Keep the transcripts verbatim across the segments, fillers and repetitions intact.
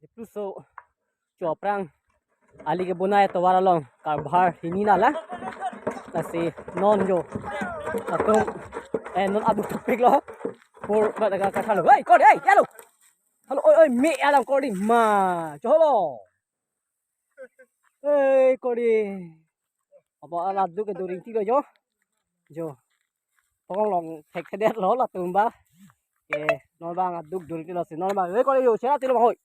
Dipluso cho aphrang ali kebonai atovar along karbhar hini nala. Lasi non jo atum, eh, non adu tupik lo. Pur ba daga kathalo. Hei, kor, hei, halo. Halo, oi, oi, me alam kor di ma. Cholo. Hei, kor di. Apa ala duk ke during tiga jo. Jo. Tong long thek thedet lo latum ba. Ke non bang aduk during tiga lo si non bang. Hei, kor di yo, chera tilo bang hoi.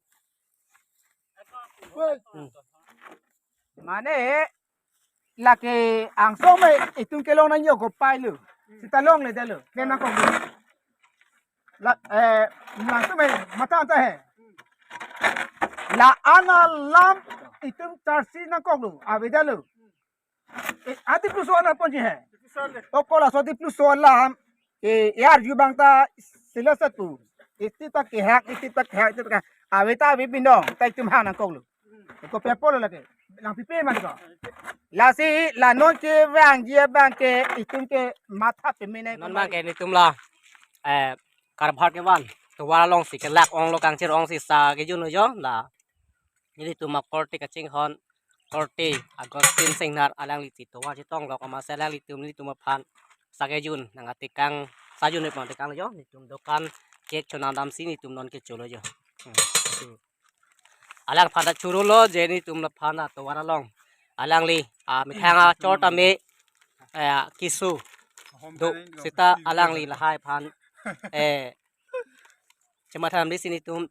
Hmm. Mane lake angsong me itum kelong nangji ko pai lo. Sita longledetlo. Kena kok. La, eh, langsung me mata anta he. La-an alam itum charsi nangkoklo. Avedetlo. Eh, a Dipluso alam ponji he. Okol laso Dipluso alam. Eh, ya arju bang ta sila satu. Iti ta kehak, iti ta kehak, iti ta kehak. Ave ta ave binong. Ta itum hang nangkoklo. Ko pepo lo lake. Nangpipe ma ko. Lasi la non kevangji abang ke itum ke matha peme nai. Non abang ke netum la, eh, karbhar kevan atovar along si kelak onglo, kangchir ong si sa kejun lo jo la. Nelitum akorte kachinghon korte Augustine Singnar alangli si tovar chetong lo, komatsi alanglitum nelitum aphan sa kejun nangtekang, sa junji aphan tekang lo jo. Netum dokan cake chonam damsi netum non kecholo jo. Hmm. Alangphan ta choro lo je netum laphan atovar along. Alangli, ah, methang achor tame, eh, keso do seta alangli lahai aphan, eh, chematha damsi netum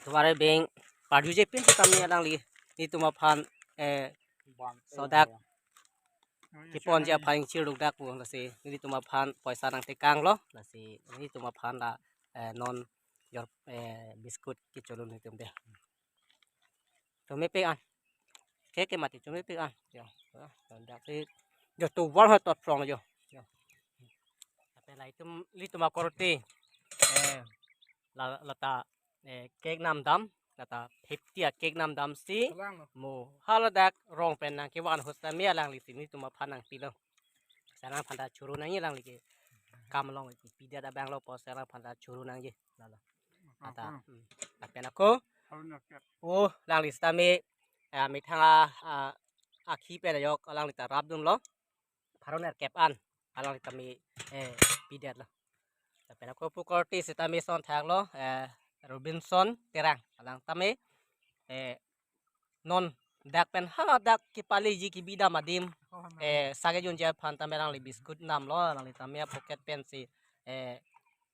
tovar beng parjuje pin sitame alangli netum aphan, eh, sodak keponji aphan ingchir rukdak pu lasi netum aphan poisa nangtekang lo, lasi netum aphan la, eh, non jor, eh, biscuit kecholo netum de. Chomepik an. Cake ke mati chomepik an. Yo. Yo, dak si. Yo, tovar ha tot prong jo. Yo. Ape la itum, ilitum akorte. Eh, la, lata, eh, cake nam dam. Lata fifty a cake nam damsi. Mo haladak rong pen nangkevan ahut sitame alangli si netum aphan nangpilo. Alangphan ta choro nangji, alangli ke kam along kipidet abang lo, pusi alangphan ta choro nangji. Lalo. Ata, hmm. Lapen ako. Oh, alangli sitame, eh, methang a, a, akhi pen ajok alangli ta rapdun lo. Pharo nerkep an alangli tame, eh, pidetlo. Lapen ako pu korte sitame son thaklo, eh, Robinson Terang alang tame, eh, non dak pen haladak kepaleji kebi dam adim, eh, sa kejunji aphan tame alangli biscuit namlo, alangli tame a pocket pen si, eh,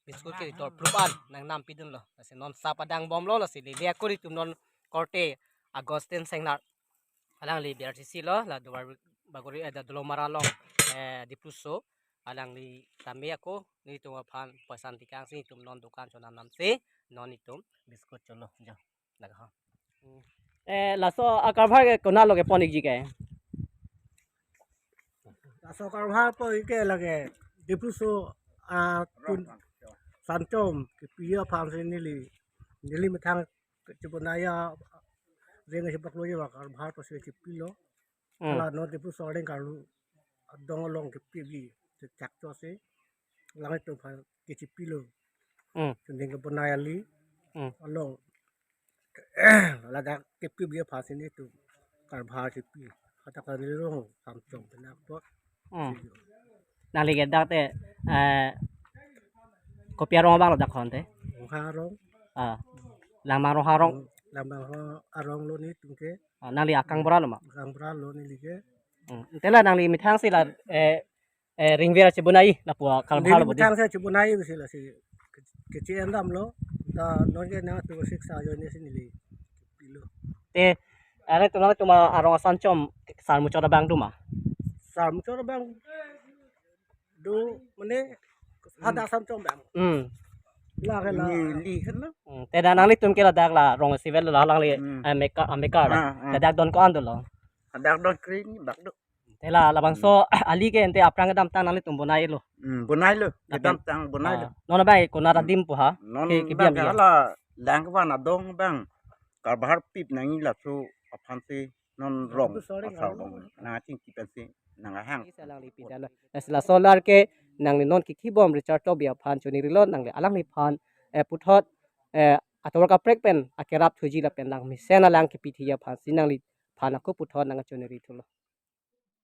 biscuit ke tor plup an nangnam pidunlo. Lasi non sa padang bomlo, lasi lele ako ilitum non korte Augustine Singnar. Alangli B R T C lo, la Duar Bagori, eh, da Dolomara along, eh, Dipluso. Alangli tame ako netum aphan poisa nangtekangsi netum non dokan chonam damsi non netum biscuit cholo jo. Laga ho. Eh, laso akarbhar ke konatlo kepon-ikji ke? Laso akarbhar pon-ik ke lake Dipluso, ah, tun Sanchom kepi aphan si neli, neli methang kechebonai a, jeng si paklo je ba karbhar pusi chepilo. Hmm. La non Dipluso areng karlu adong along kepi bi chak cho si. Alanglitum aphan kechepilo. Hmm. Sending kebonai ali. Hmm. Along ladak kepi bi aphan si netum karbhar chepi. Kata kali rong Sanchom penak pot. Hmm. Nangli ke dak te, eh, kopi arong abang lo dak hon te? Rongha arong. Ah. Langbang Rongha arong. Langbang Rongha arong lo netum ke. Ah, nangli akang bura lo ma? Akang bura lo neli ke. Hmm. Te la nangli methang si la, eh, eh, ringver chebonai lapu akarbhar lo bodi. Methang si chebonai besi lasi ke-, kechendam lo. Ta non ke nangtum siksa ajoine si neli pilo. Te, ane tum nangtum arong a-Sanchom sar muchot abang do ma? Sar muchot abang do, mane, hadak Sanchom abang. Hmm. La ke la. Neli kan lo. Hmm. Te dak nanglitum ke ladak la rong sivel lo alangli, hmm, eh, meka-, ah, mekar. Ah, ah. Ladak don ko-an dolo? Ladak don kre-hini bak do. Te la labangso ali ke ante aphrang kedamtang nanglitum bonailo. Hmm, bonailo. Lapen kedamtang bonailo. Ah, non abang konat adim pu ha? Non ke, ke abang biang ke biang. Hala lang kevan adong abang karbhar pip nangji laso aphan si non rong asar dong nangchingki pensi nanghang. Isa alangli pidetlo. Lasi laso lar ke nangli non kekibom Richard Tokbi aphan chonirilo, nangli alangliphan, eh, puthot, eh, atovar kaprek pen akerap thuji lapen nang mesen alang kepi thiji aphansi nangliphan ako puthot nang kachoneri thulo.